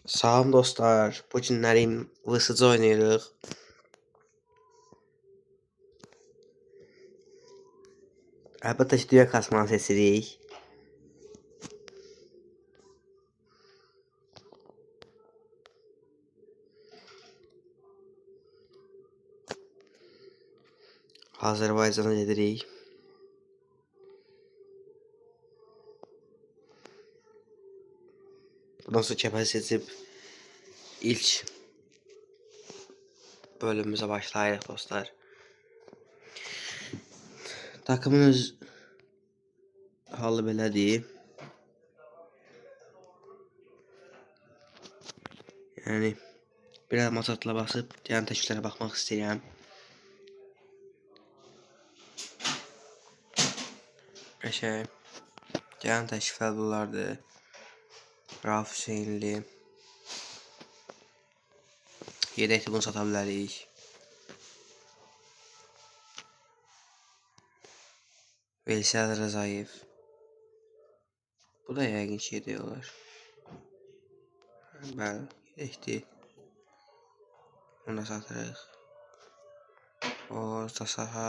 Salam dostlar, bu günləri VSC oynayırıq. Əlbəttə ki, dünya klasmanı seçirik. Azərbaycana gedirik. Bundan sonra kəpə seçib ilk bölümümüzə başlayırıq dostlar. Takımın öz halı belədir. Yəni biraz maçatla basıb gələn təkliflərə baxmaq istəyirəm. Qəşəng. Gələn təkliflər bunlardır. Rauf Hüseynli. Yedəkdə bunu sata bilərik. Veysel Rzayev. Bu da yəqin ki yedək olar. Bəli, yedəkdir. Bunu da satırıq. Orta saha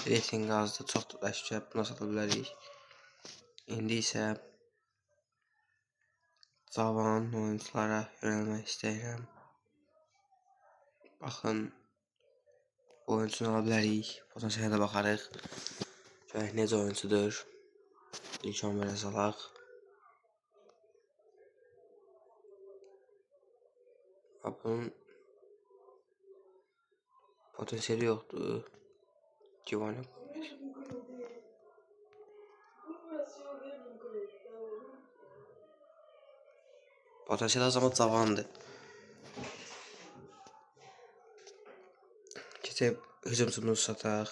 reytinq azdır, çoxdur təşkil, bunu da sata bilərik. İndi isə cavan oyunçulara yönəlmək istəyirəm. Baxın, bu oyunçunu ala bilərik. Potensialə də baxarıq. Görək necə oyunçudur. İlk 11-ə salaq. Bunun potansiyeli yoxdur. Giovanni Gomez. Potansiyeli az amma cavandır. Keçək hücumçumuzu sataq.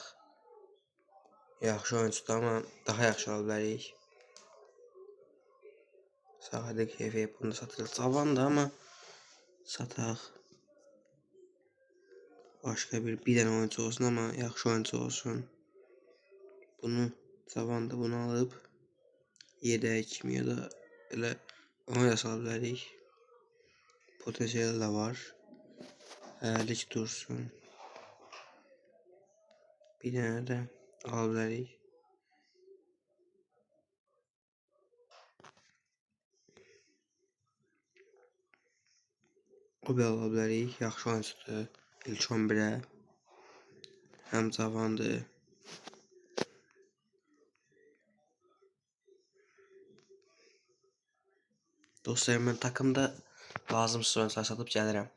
Yaxşı oyunçudur amma daha yaxşı ala bilərik. Sadiq Keyfi bunu da satırıq. Cavandır amma sataq. Başqa bir dənə oyunçu olsun amma yaxşı oyunçu olsun. Bunu cavandır, bunu alıb yedək kimi ya da elə onu da sala bilərik. Potansiyeli də var. Hələlik dursun. Bir dənə də ala bilərik. O belə ala bilərik. Yaxşı oyunçudur. İlk 11-ə. Həm cavandır. Dostlar, mən takımda lazımsız oyunçular satıb gəlirəm.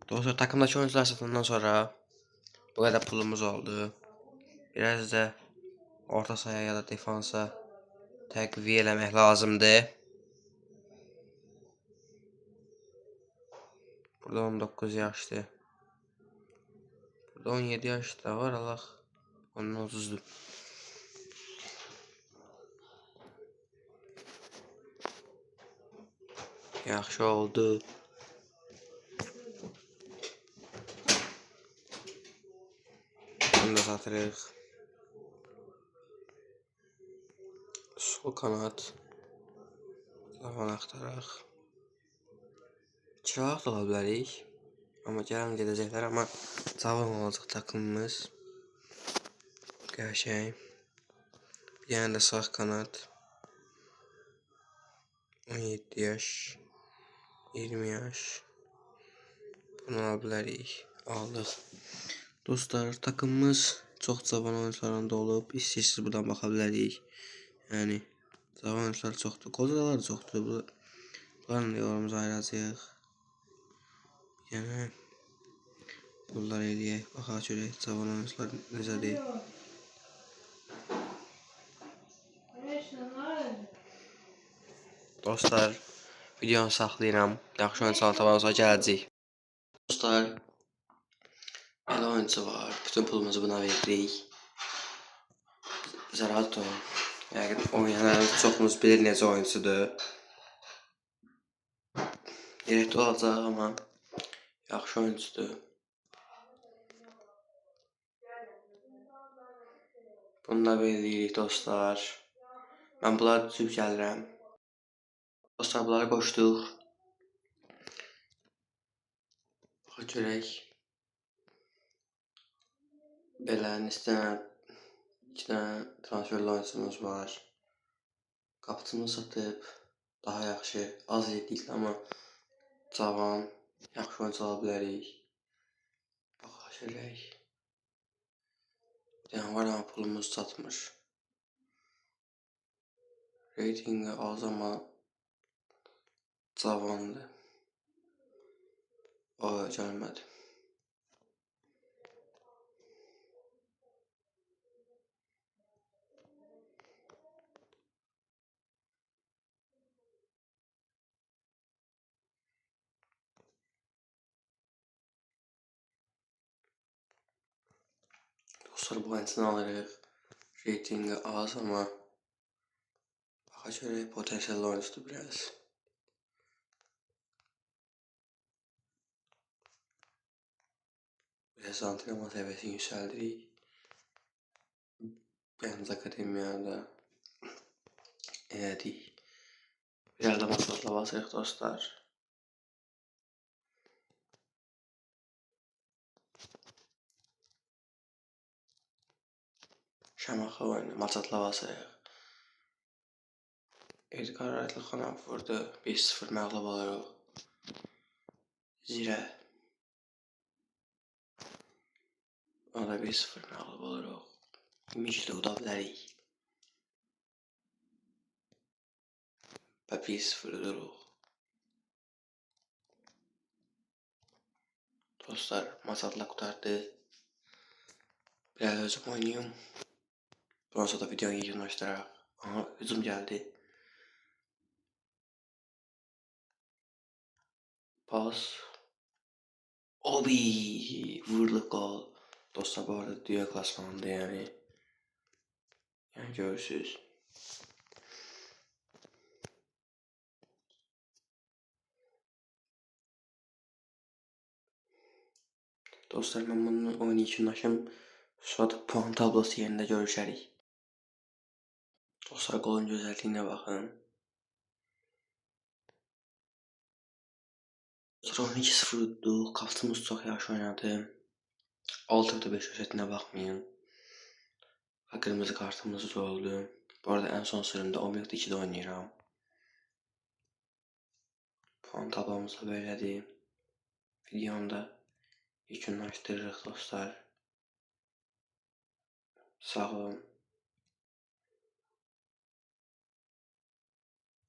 Dostlar, takımdakı oyunçular satandan sonra bu qədər pulumuz oldu. Biraz da orta sahaya ya da defansa təqviyə eləmək lazımdır. Burada 19 yaşdır. Burada 17 yaş da var, Allah. Ondan 30'dur. Yaxşı oldu. Bunu da satırıq. Sol kanat. Cavan axtaraq. Kiralıq da ala bilərik. Amma gələn gedəcəklər, amma cavan olacaq takımımız. Qəşəng. Bir dənə də sağ kanat. 17 yaş. 20 yaş. Bunu ala bilərik. Aldıq. Dostlar, takımımız çox cavan oyunçularla dolub. İstəyirsiniz buradan baxa bilərik. Yəni cavan oyunçular çoxdur. Qocalar çoxdur. Bunlarla yolumuzu ayıracağıq. Yəni bunları eləyək. Baxaq görək cavan oyunçular necədir. Dostlar, videonu saxlayıram. Yaxşı oyunçular tabandan sonra gələcək. Dostlar, belə oyunçu var. Bütün pulumuzu buna veririk. Zarato. Yəqin oynayanların çoxunuz bilir necə oyunçudur. Yedəkdə olacaq amma yaxşı oyunçudur. Bunu da belə eləyirik dostlar. Mən bunları düzüb gəlirəm. Dostlar, bunları qoşduq. Baxa görək. Belə neçə dənə, 2 dənə transferli oyunçumuz var. Qapıçını satıb daha yaxşı, az yedik amma cavan, yaxşı oyunçu ala bilərik. Baxa görək. Bir dənə var amma pulumuz çatmır. Reytingi az amma cavandır. O gəlmədi. Dostlar, bu oyunçunu alırıq. Reytingi az amma baxa görək, potensiallı oyuncudur biraz. Biraz antrenman səviyyəsini yüksəldirik. Gəncə Akademiyada elədik. Biraz da masrafla basırıq dostlar. Şamaxı oyunu maçatla basırıq. Edgar Aydınxanov vurdu. 1-0 məğlub oluruq. Zirə. Ona da 1-0 məğlub oluruq. Ümidlə uda bilərik. Və 1-0 uduruq. Dostlar, maçatla qurtardı. Biraz özüm oynayım. Bundan sonra da videonu yekunlaşdıraq. Aha, hücum gəldi. Pas. Obi! Vurdu gol. Dostlar, bu arada dünya klasmanında yəni. Yəni görürsünüz. Dostlar, mən bunun oyunu yekunlaşım. Sonra da puan tablosu yerində görüşərik. Dostlar, qolun gözəlliyinə baxın. Sonra 12-0 udduq. Qapıçımız çox yaxşı oynadı. 6.5 göstərdiyinə baxmayın. Və qırmızı kartımız da oldu. Bu arada ən son sürümdə 11.2-də oynayıram. Puan tablomuz da belədir. Videonu da yekunlaşdırırıq dostlar. Sağ olun.